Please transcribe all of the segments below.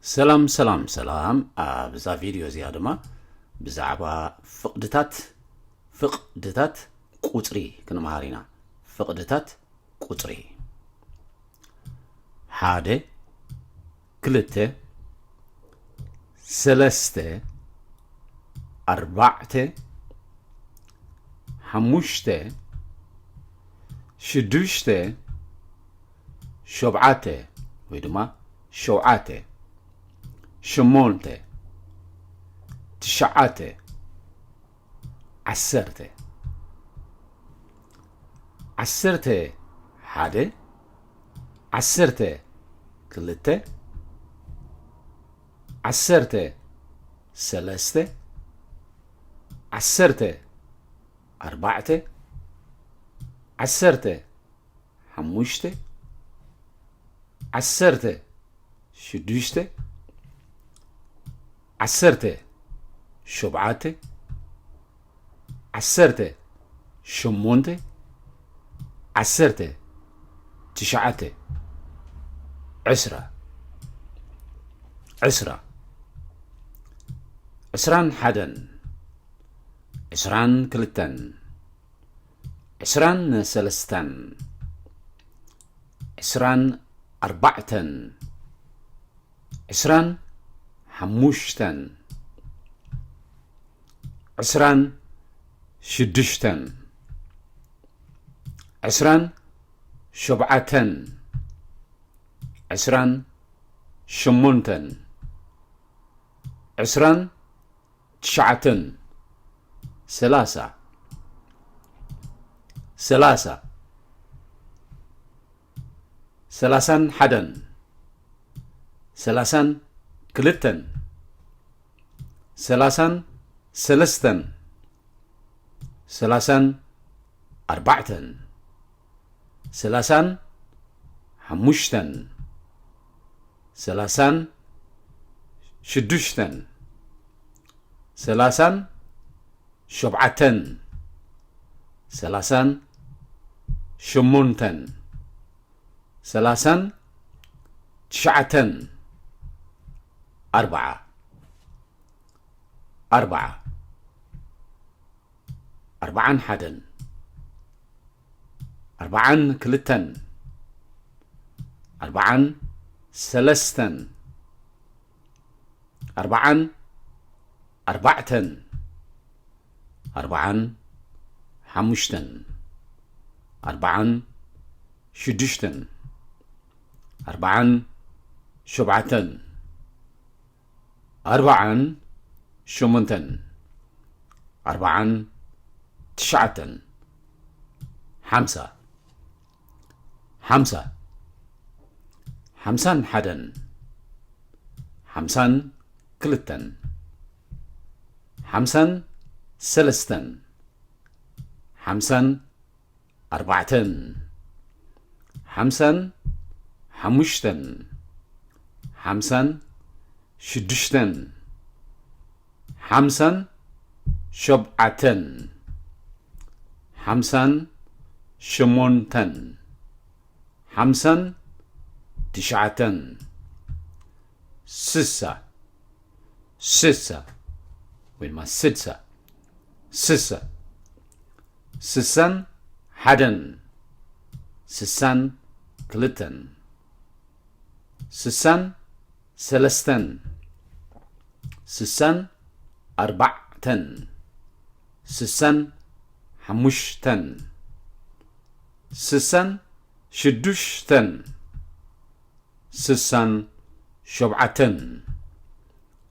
ሰላም ሰላም ሰላም። ኣብዛ ቪድዮ እዚኣ ድማ ብዛዕባ ፍቕድታት ቁፅሪ ክንመሃር ኢና። ፍቕድታት ቁፅሪ። ሓደ፣ ክልተ፣ ሰለስተ፣ ኣርባዕተ፣ ሓሙሽተ፣ ሽዱሽተ፣ ሸብዓተ ወይ ድማ ሸውዓተ፣ ሸሞንተ፣ ትሽዓተ፣ 10፣ 11፣ 12፣ 13፣ 14፣ 15፣ 16፣ 17፣ 18፣ 19፣ 20፣ 20፣ 21፣ 22፣ 23፣ 24፣ 25፣ 26፣ 27፣ 28፣ 29፣ 30፣ 30፣ 31፣ 32፣ 33፣ 34፣ 35፣ 36፣ 37፣ 38፣ 39፣ 40፣ 40፣ 41፣ 42፣ 43፣ 44፣ 45፣ 46፣ 47፣ 48፣ 49፣ 50፣ 50፣ 51፣ 52፣ 53፣ 54፣ 55፣ 56፣ 57፣ 58፣ 59፣ 60፣ 60 ወይ ድማ 60፣ 60፣ 61፣ 62፣ 63፣ 64፣ 65፣ 66፣ 67፣ 68፣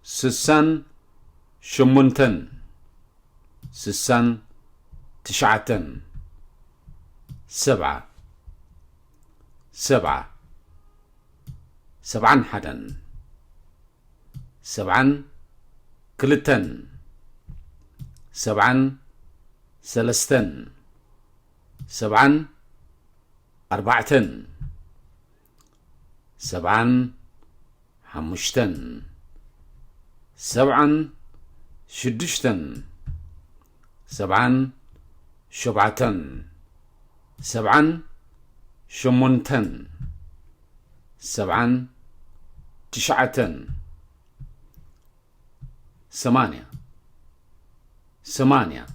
69፣ 70፣ 70፣ 71፣ 72፣ 73፣ 74፣ 75፣ 76፣ 77፣ 78፣ 79፣ 80፣ 80፣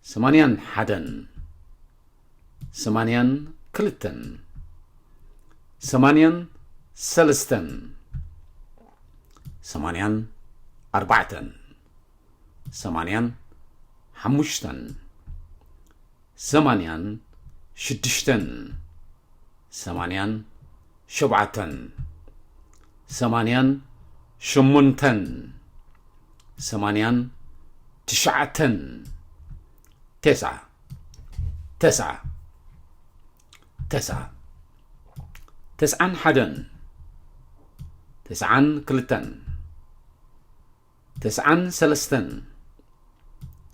81፣ 82፣ 83፣ 84፣ 85፣ 86፣ 87፣ 88፣ 89፣ 9፣ 9፣ 9፣ 91፣ 92፣ 93፣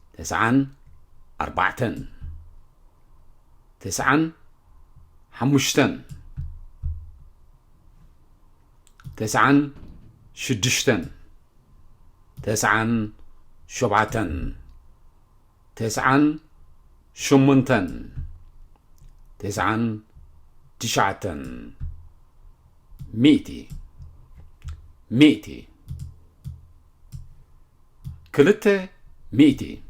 94፣ 95፣ 96፣ 97፣ 98፣ 99፣ 100፣ 100፣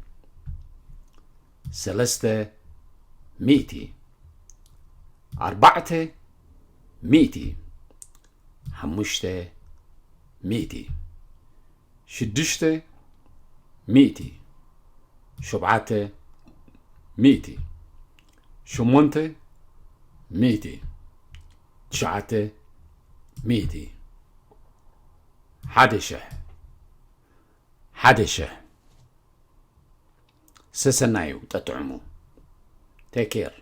200፣ 300፣ 400፣ 500፣ 600፣ 700፣ 800፣ 900፣ 1000፣ 1000። ሰሰናዩ ጠጥዑሙ። Take care.